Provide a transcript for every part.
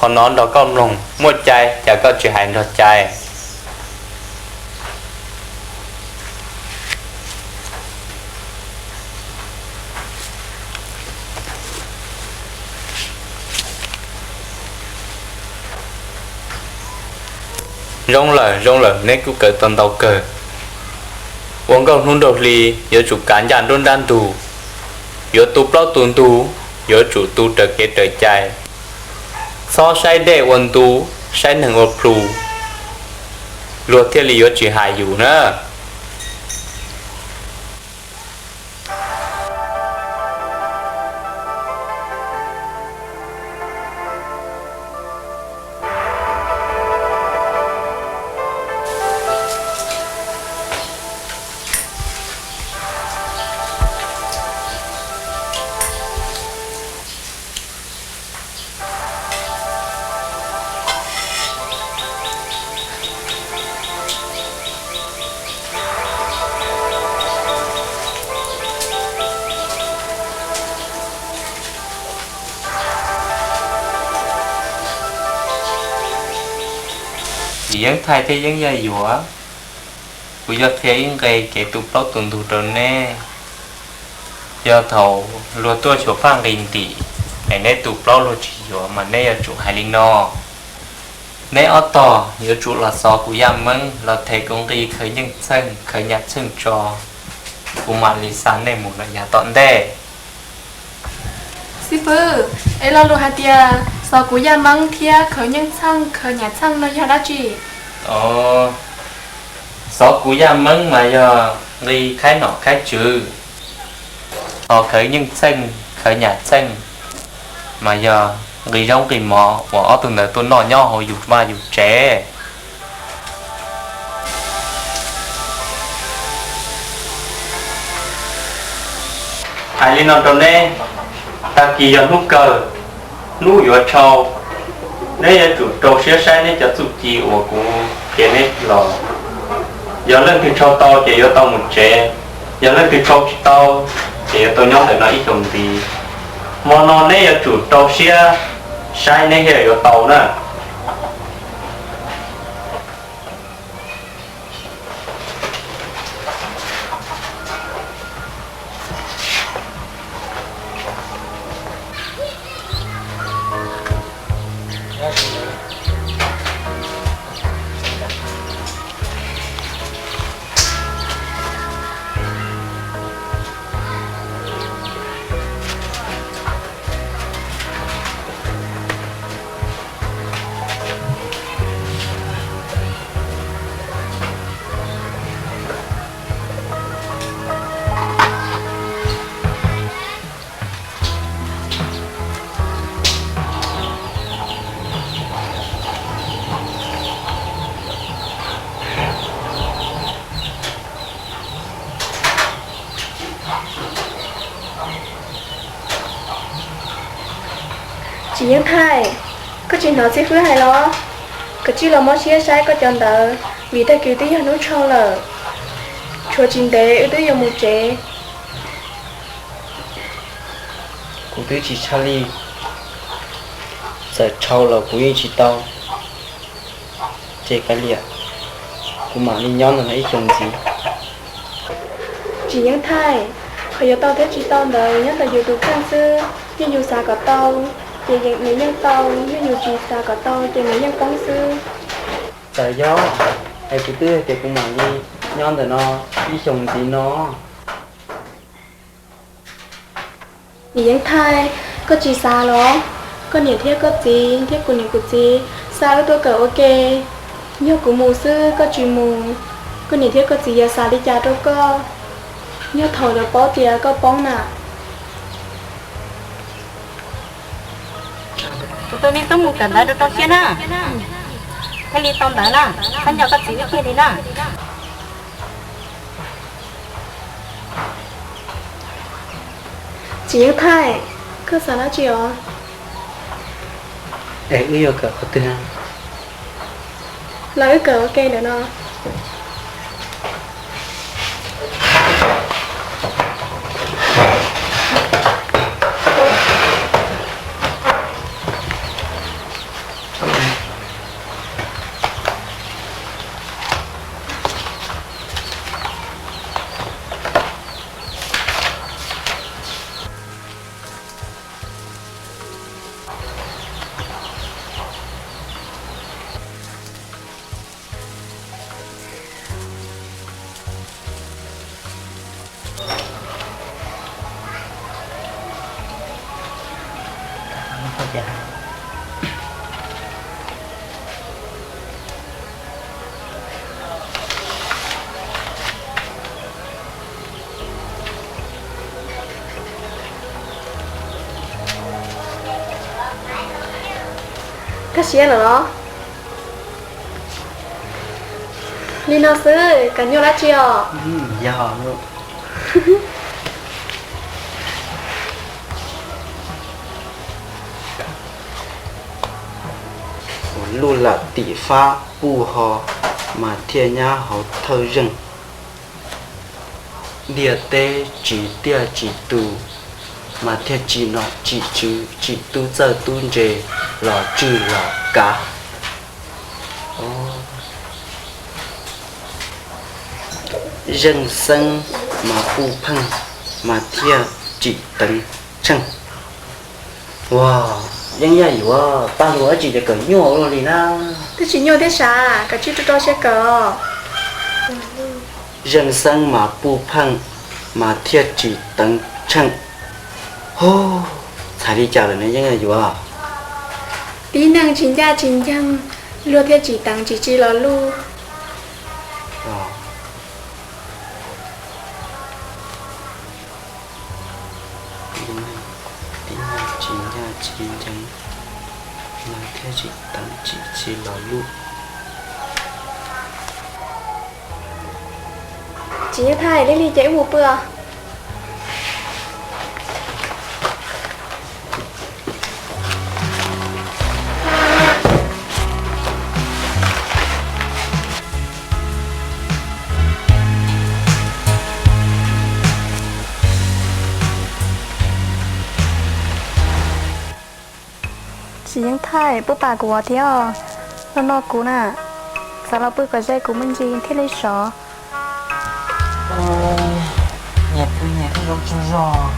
qhov no nrog koj mloog, muaj cai cas koj tsis hais nrog cai. Zoo lawm, zoo lawm, neb kuj kawm tau ntau kawg. Ua nkauj hnub nraug hli yuav tsum kav ncaj nruab nrab ntug, yuav tu plaub tu ntug yuav tsum tu raws kev raws cai. Txhob saib dej ua ntu, saib neeg ua plhu, luag thiaj li yuav tsis hais yus na. Tsis yeej thaij thiab yeej yaj yuav, kuv yuav qhia ib nqe kev tu plaub tu ntug rau neb. Yog thaum luag tuaj xyuas phaj nqis ntim es neb tu plaub luag tsis yuav mas neb yuav tsum hais li no: Neb ob tog yuav tsum los xov kuv yaj meeb los them kuv nqi khawv nyeej txheej khawv nyam txheej tso, kuv mam li xa nej mus lawm yav tom ntej. Xib fwb, es lo lus hais tias xov kuv yaj meeb thiab khawv nyeej txheej khawv nyam txheej no yog dab tsi? Xov kuv yaj meeb mas yog nqi khaib nom khaib tswv, ho khawv nyeej txheej khawv nyam txheej mas yog nqi zaub nqi mov uas ob tug ntawd tuaj noj nyob hauv yus vaj yus tsev. Hais li no rau neb, tag kis yog hnub kawg, hnub yuav tshau, neb yuav tsum rau siab saib neb cov txuj ci uas kuv qhia neb los. Yog leej twg tshau tau ces yuav tau mus tsev, yog leej twg tshau tsis tau ces yuav tau nyob ntawm no ib xyoos ntxiv. Hmo no neb yuav tsum rau siab saib neb thiaj yuav tau na. Tsis yeej thaij, koj tsis hnov xib fwb hais los? Koj cia li los mob siab saib koj cov ntawv, vim tag kis twb yog hnub tshau lawm, tshuav tsis ntev wb twb yuav mus tsev. Kuv twb tsis tshaj li, txawm tshau los kuv yeej tsis tau. Ces kav liam, kuv mam li nyob ntawm no ib xyoos ntxiv. Tsis yeej thaij, qhov yuav tau thiab tsis tau ntawd nyob ntawm yus tus kheej xwb. Yog yus xav kom tau, ces nws yeej tau; yog yus tsis xav kom tau, ces nws yeej poob xwb. Txawm yog, es kuv twb hais tias kuv mam li nyob ntawm no ib xyoos ntxiv no. Tsis yeej thaij, koj tsis xav los? Koj niam thiab koj txiv thiab kuv niam kuv txiv xa wb tuaj kawm ua ke. Yog kuv mus xwb koj tsis mus, koj niam thiab koj txiv yuav xav li cas rau koj yog thaum lawv paub tias koj poob na? Kuv tus me tub mus kawm ntawv rau rau siab na, thiaj li tau ntawv na. Koj nco koj txiv wb kiag li na. Tsis yeej thaij, koj xav dab tsi os? Es wb yuav kawm qhov twg? Los wb kawm ua ke ntawm no. Koj siab lawm los? Li no xwb, koj nyuaj dab tsi os? Yog. Ua luj lam tim fab puj ho mas thiaj nyab hauv thawj zeeg. Ntiaj teb tsis tiaj tsis tus mas thiaj tsim nom tsim tswv, tsim tub txawj tub ntse los tswj los kav. Zeej xeeb mas puj pheej mas thiaj tsim teev tsheej. Ua, Yeeb Yaj Yuav, paj lug dab tsi ces kawm nyuaj ua luaj li na. Twb tsis nyuaj thiab sav, koj tsij rau rau siab kawm. Zeej xeeb mas puj pheej mas thiaj tsim teev tsheej. Hu, txhais li cas lawm ne Yeeb Yaj Yuav? Tib neeg tsis ncaj tsis ncees, luag thiaj tsim teev tsis tsim los luj. Tib neeg tsis ncaj tsis ncees, luag thiaj tsim teev tsis tsim los luj. Tsis yeej thaij, lig lig ces wb mus pw os. Tsis yeej thaij, puab pam kuv ua thiab os. Los no kuv na, xav los pw kom ze kuv me ntsis thiaj li sov. Nyias pw nyias thiaj zoo tsaug zog.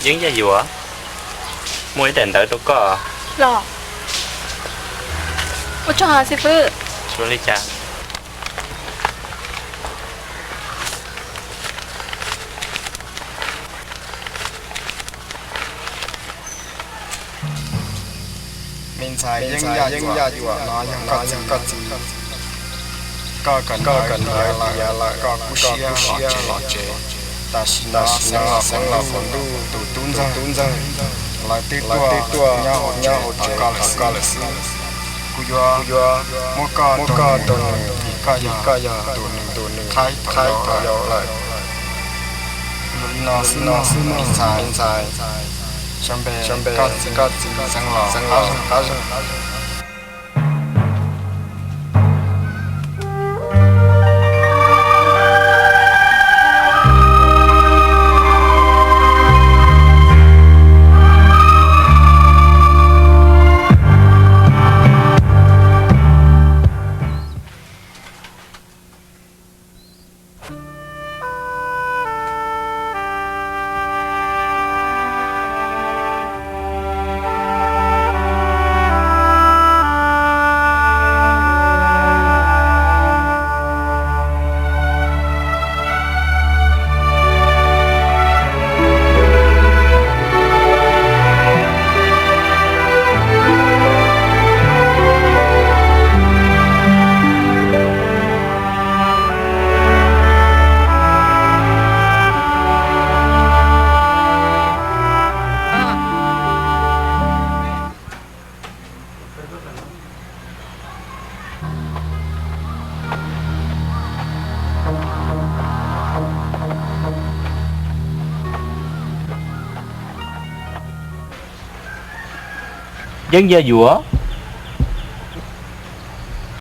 Yeeb Yaj Yuav, muaj ib daim ntawv rau koj. Los, ua tsaug xib fwb. Zoo li cas? Me ntxhais Yeeb Yaj Yuam no yog koj txiv. Koj kawm ntawv tiav lawm, koj kub siab los tsev los tsev. Tam sim no xeeb los faus ntuj, tus tub ntxawg lawv twb tuaj nyob hauv tsev tos koj lawm xwb. Kuv yuav muab koj rau nws vim koj yog tus nws qhaib thaum yau lawm. Li no xwb no me ntxhais, sawv npe koj txiv xeeb los qab zog. Yeeb Yaj Yuam,